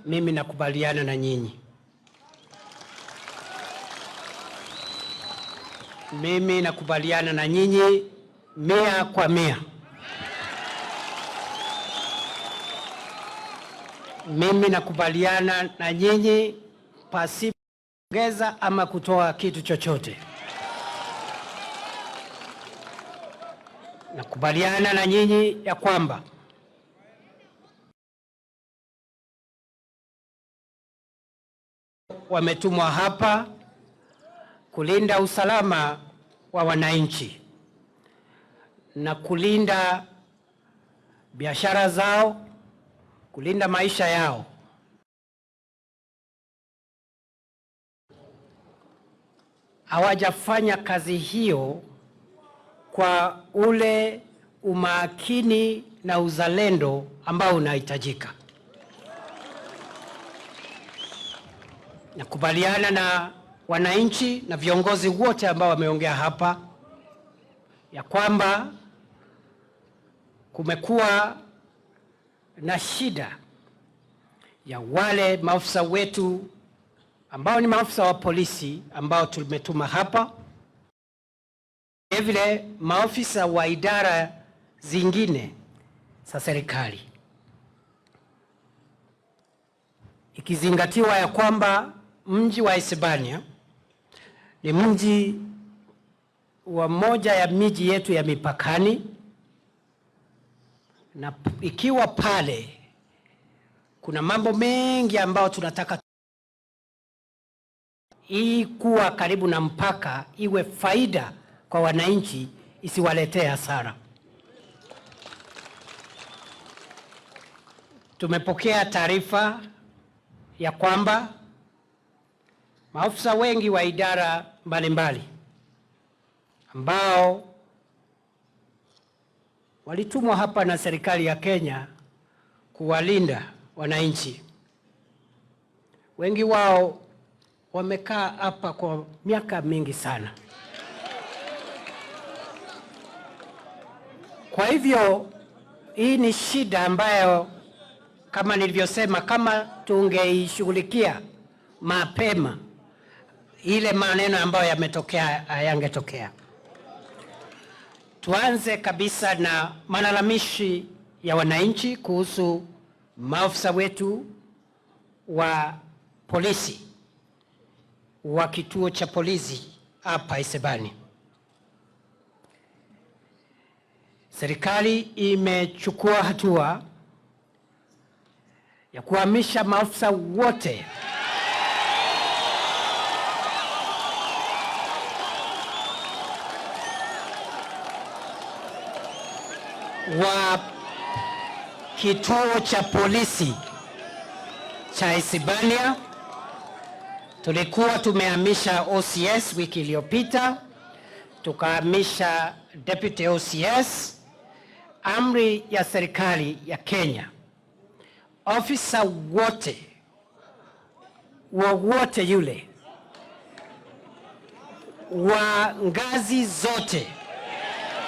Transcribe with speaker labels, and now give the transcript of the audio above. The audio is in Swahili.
Speaker 1: Mimi nakubaliana na nyinyi. Mimi nakubaliana na nyinyi 100%. Mimi nakubaliana na nyinyi pasipo kuongeza ama kutoa kitu chochote. Nakubaliana na nyinyi ya kwamba wametumwa hapa kulinda usalama wa wananchi na kulinda biashara zao, kulinda maisha yao. Hawajafanya kazi hiyo kwa ule umakini na uzalendo ambao unahitajika. Nakubaliana na wananchi na viongozi wote ambao wameongea hapa ya kwamba kumekuwa na shida ya wale maafisa wetu ambao ni maafisa wa polisi ambao tumetuma hapa, vile maafisa wa idara zingine za serikali, ikizingatiwa ya kwamba mji wa Isebania ni mji wa moja ya miji yetu ya mipakani, na ikiwa pale kuna mambo mengi ambayo tunataka hii kuwa karibu na mpaka iwe faida kwa wananchi, isiwaletee hasara. Tumepokea taarifa ya kwamba maafisa wengi wa idara mbalimbali ambao walitumwa hapa na serikali ya Kenya kuwalinda wananchi, wengi wao wamekaa hapa kwa miaka mingi sana. Kwa hivyo hii ni shida ambayo kama nilivyosema, kama tungeishughulikia mapema, ile maneno ambayo yametokea hayangetokea. Tuanze kabisa na malalamishi ya wananchi kuhusu maafisa wetu wa polisi wa kituo cha polisi hapa Isebania. Serikali imechukua hatua ya kuhamisha maafisa wote wa kituo cha polisi cha Isebania. Tulikuwa tumehamisha OCS wiki iliyopita, tukahamisha Deputy OCS. Amri ya serikali ya Kenya, ofisa wote wowote yule wa ngazi zote